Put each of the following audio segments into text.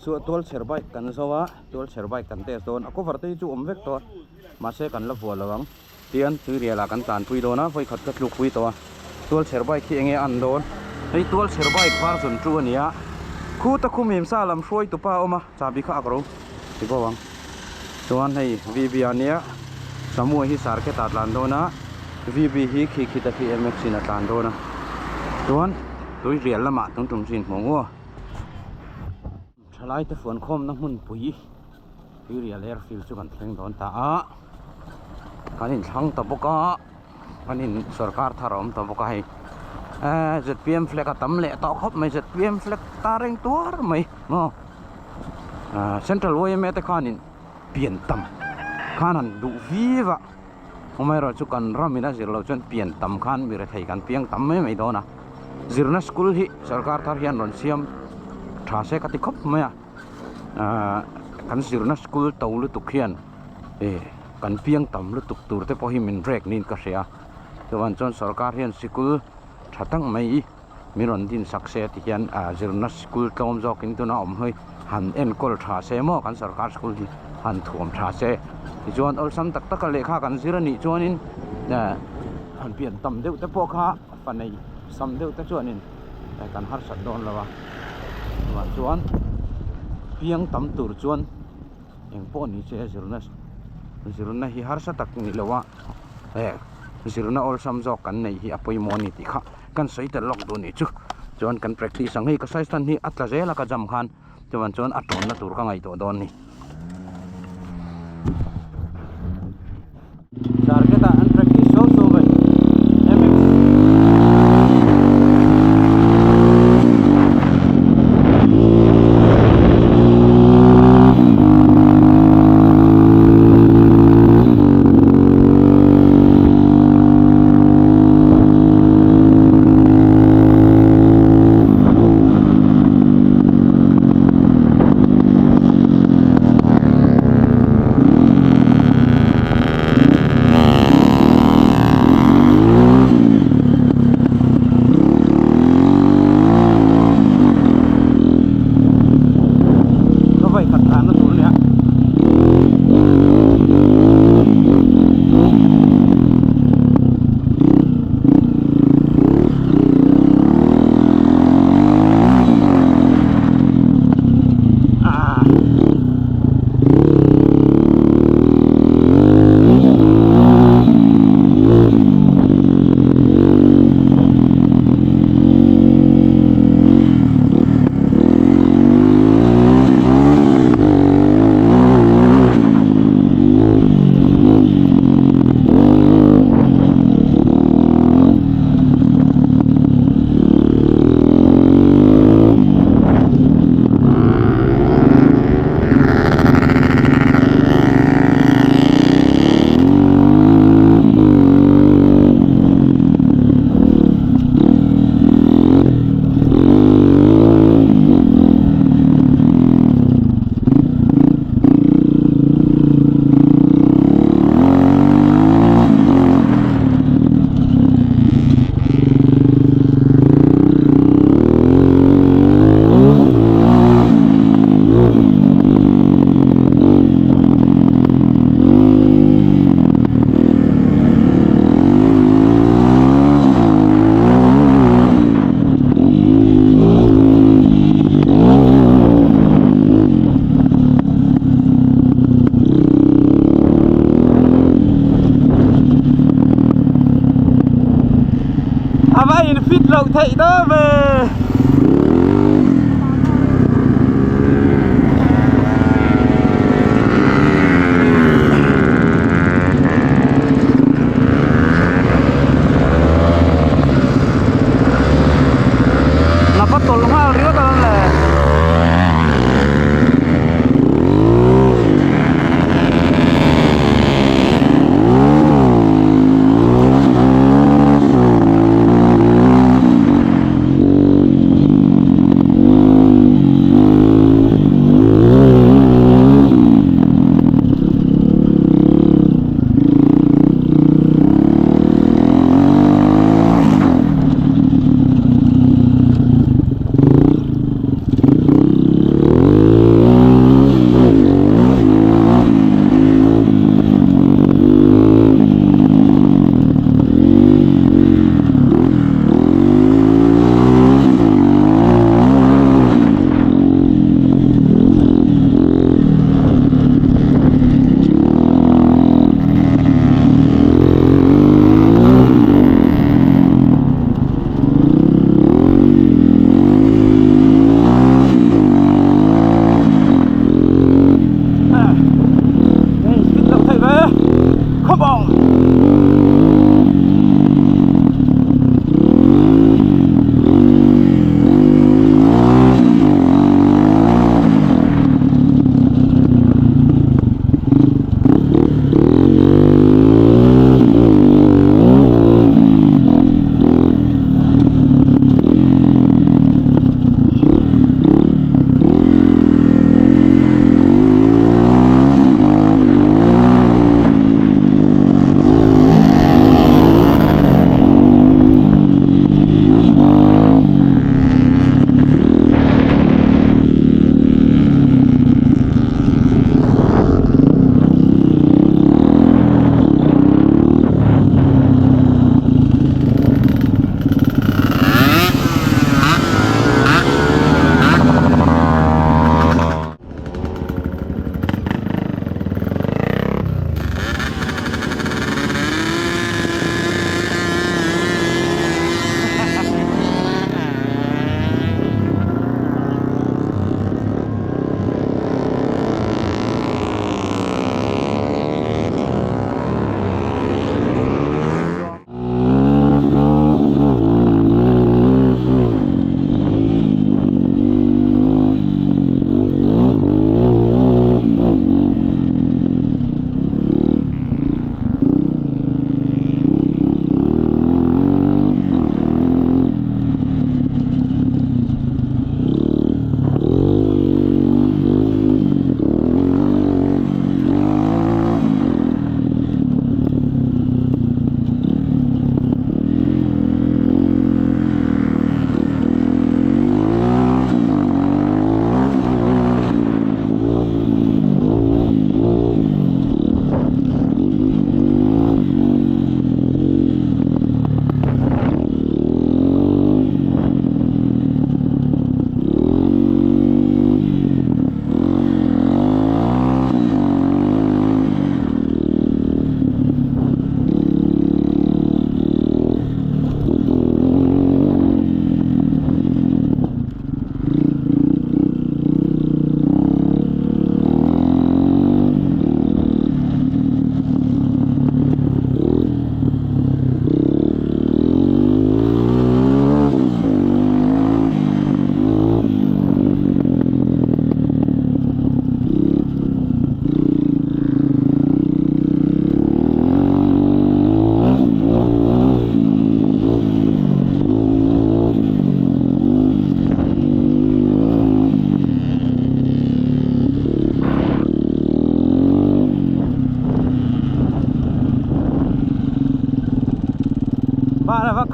Chu tualchher bike kan zo a, tualchher bike kan test dawn a cover te hi chu awm vek tawh a mahse kan la vuah lo ang tian tuirial ah kan tlanpui dawn a vawikhat ka tlukpui tawh a tualchher bike hi enge a an dawn hei tualchher bike version 2 a ni a khuta khumim sa lam hruai tupa a awm a chahbi kha ak ro ti bo ang chuan hei VB ah nia Samua hi sarkhet ah a tlan dawn a VB hi khi khita khi MX in a tlan dawn a chuan tuirial lamah tum tum chin hmuh ang aw. Thalaite fuankhawmna hmunpui Tuirial Airfield chu kan thleng dawn ta a, kan inthlang ta bawk a, kan in sorkar thar a awm ta bawk a hei eee zpm flag a tam leh tawh khawp mai zpm flag ta reng tuar mai maw ahh central yma te khanin pian tam khan han duh viau a amaherawhchu kan ram in a zir loh chuan pian tam khan mi rethei kan piang tam mai mai dawn a. Zirna school hi sorkar thar hian rawn siam tha se ka ti khawp mai a ahh kan zirna school to lutuk hian ih kan piang tam lutuk tur te pawh hi min break niin ka hria chuan chuan sorkar hian sikul tha tak mai hi min rawn din sak se ti hian ahh zirna school tlawm zawkin tuna awm hi han enkawl tha se maw kan sorkar school hi han thuam tha se tichuan awlsam tak taka lehkha kan zir anih chuanin ehh han pian tam deuh te pawh kha. fa nei sam deuh te chuanin kan harsat dawn lo a chuvang chuan piang tam tur chuan eng pawh ni se zirna zirna hi harsa tak ni lo a eh zirna awlsam zawk kan neih hi a pawimawh a ni tih kha kan sawi tel lawk duh a nih chu chuan kan practice ang hei ka size tan hi a tla zel a ka jam khan chuvang chuan a tawnna tur ka ngaihtuah dawn a ni. Target ah an practice so so mai MX Ka vai khat thlahna tur ania. Ah. A va in fit loh theih dawn ve. La va tawlh nghal ringawt alawm le.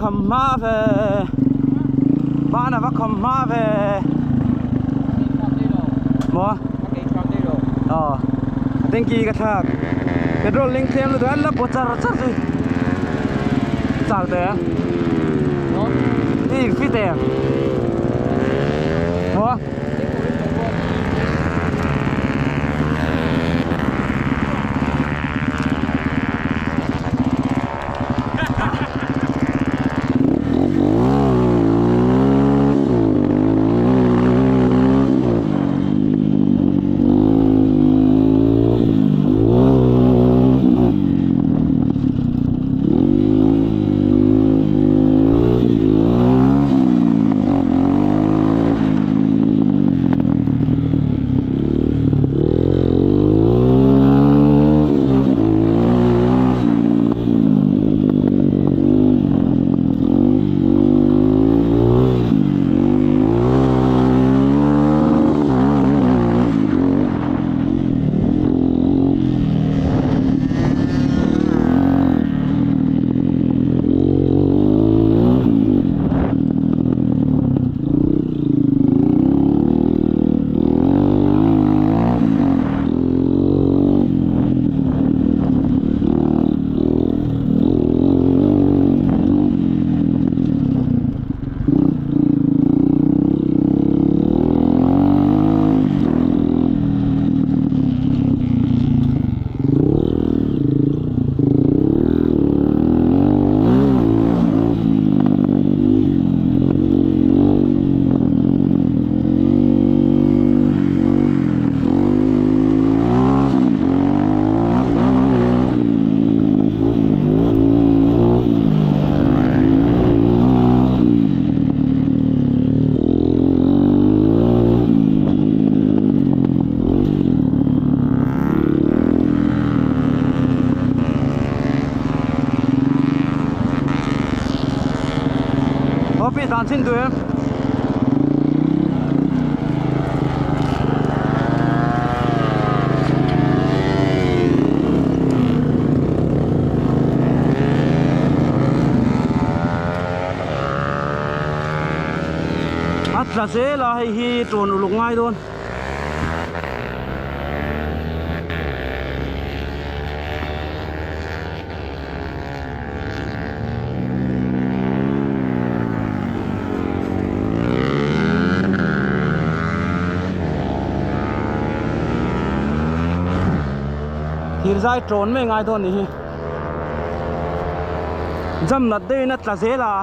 kham hma ve ban a va kham hma ve maw aw tanki ka thlak petrol leng tlem lutuk a an la baw char char zui chau teh a i fit em maw. Coffee dan chin duh em? A tla zel a hei hi ṭawn uluk ngai dawn. Thir zai ṭawn mai ngai dawn nih hi jam nat deuhin a tla zel a.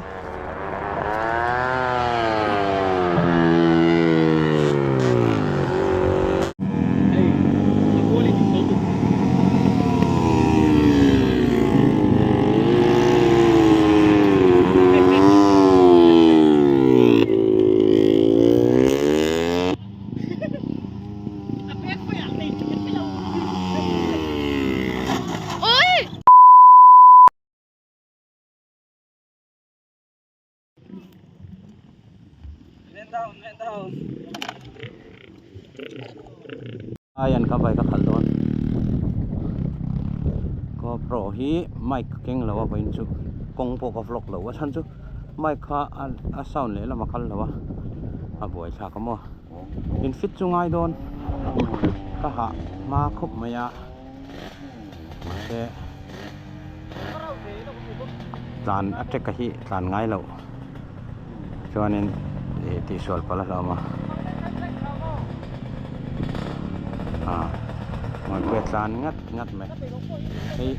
Aian ka bike a khalh dawn GoPro hi mic keng lo a vawiin chu kawng pawh ka vlog lo a chhan chu mic kha a sound leh lam a kal lo a a buai thlak a maw in fit chu ngai dawn ka hah hma khawp mai a mahse. Tlan a trek a hi tlan ngai loh chuanin ih tihsual palh a hlauhawm a ah ngaihtuah tlan ngat ngat mai hei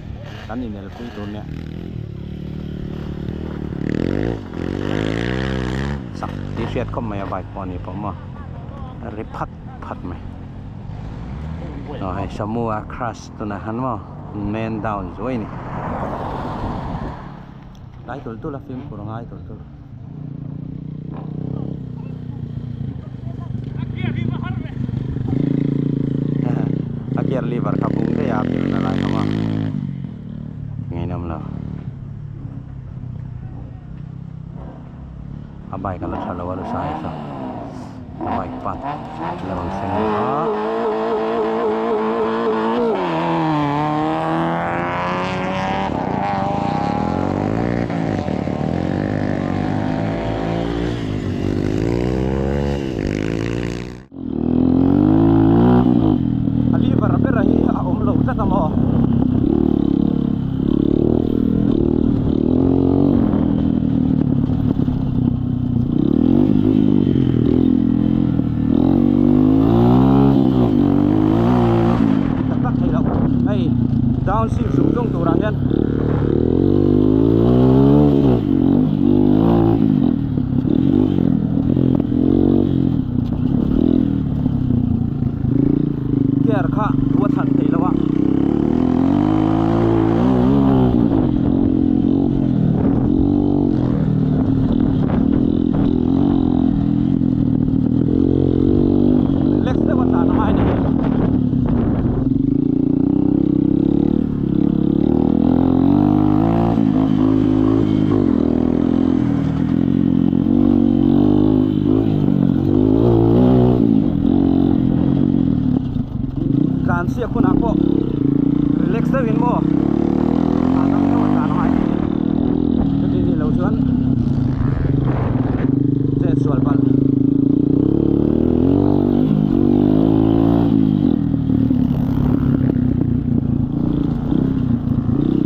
kan inelpui tur nia chak tih hriat khawp mai a bike pawh a ni pawh maw a ri phat phat mai aw hei samu a crush tunah khan maw. Man down zuai a ni. Tlai tulh tulh a fimkhur a ngai tulh tulh. A gear lever kha bung daih a a pilna lai kha maw ngeihnawm lo. A bike a la tha lo a lu sai saw a bike path la rawn thleng leh a. Down shift zung zung turah hian gear kha a thlan theih loh a. Relax deuh a tlan a ngai a ni. Tlan chhiak hunah pawh relax deuhin maw hahdam deuh a tlan a ngai a ni. Chuti nih loh chuan chet sual palh.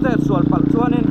Chet sual palh chuanin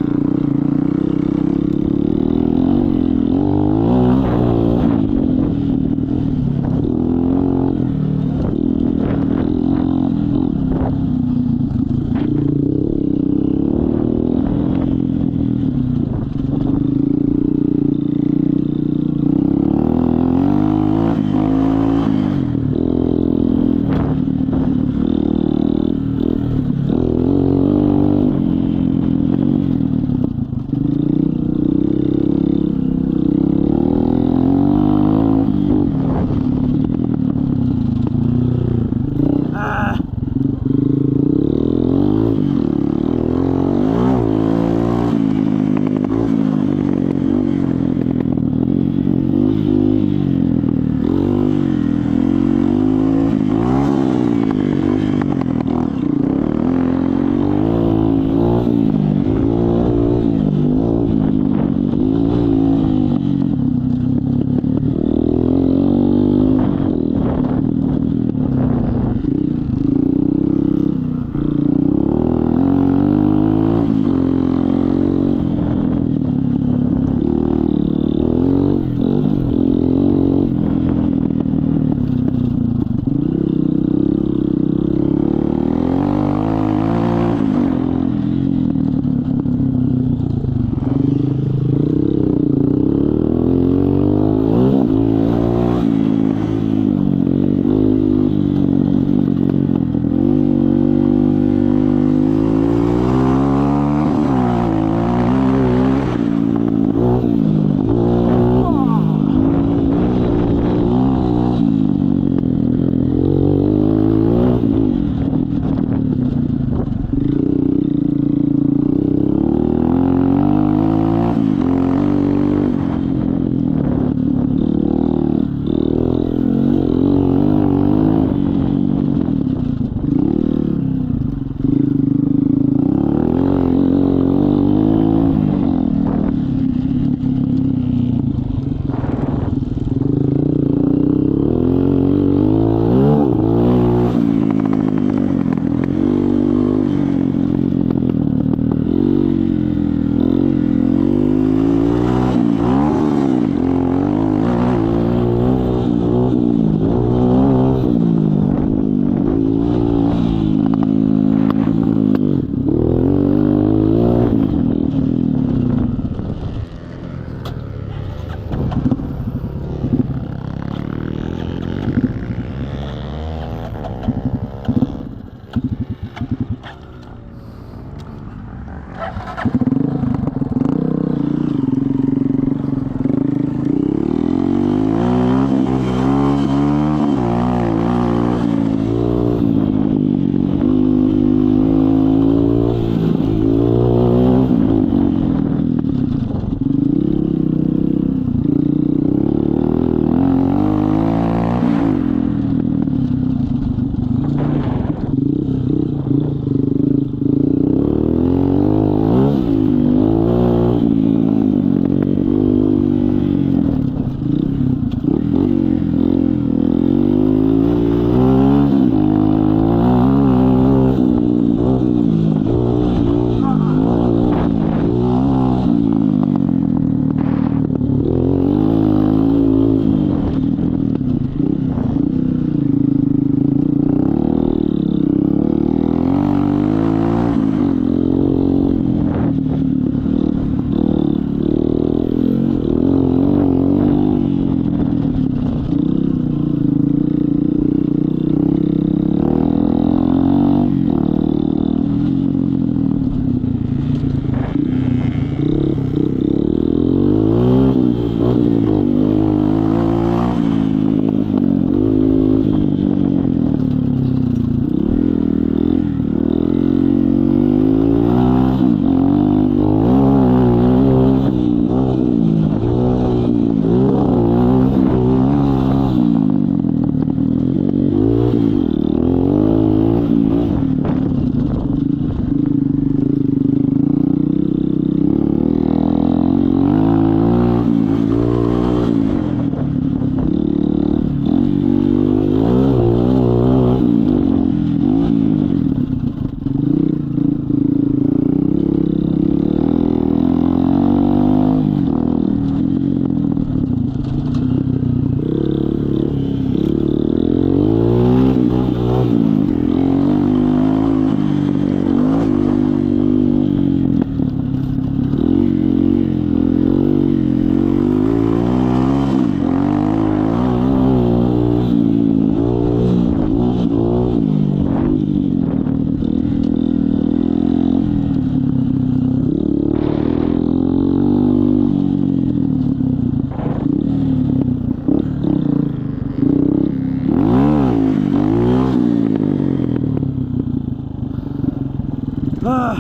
A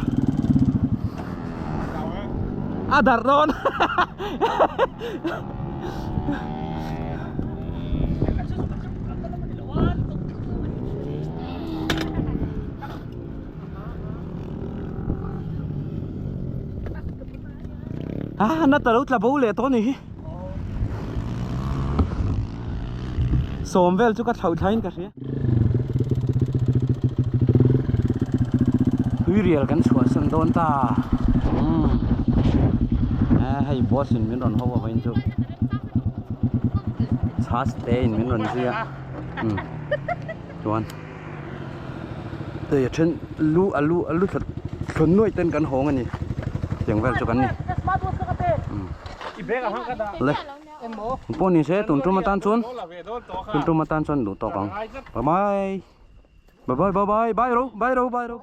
darh dawn. A na ta lo tla bo leh tawh a ni hi. Sawm vel chu ka thlauh thlain ka hria. Tuirial kan chhuahsan dawn ta. Umm hei boss in min rawn ho a vawiin chu chhas te in min rawn zui a umm chuan hei a then lu a lu a lu thla thlawn nuaih ten kan hawng a ni tiang vel chu kan ni umm le. Pawh ni se tun tum atan chuan tun tum atan chuan duh tawk ang bye bye bye bye bye bye ro bye ro bye ro.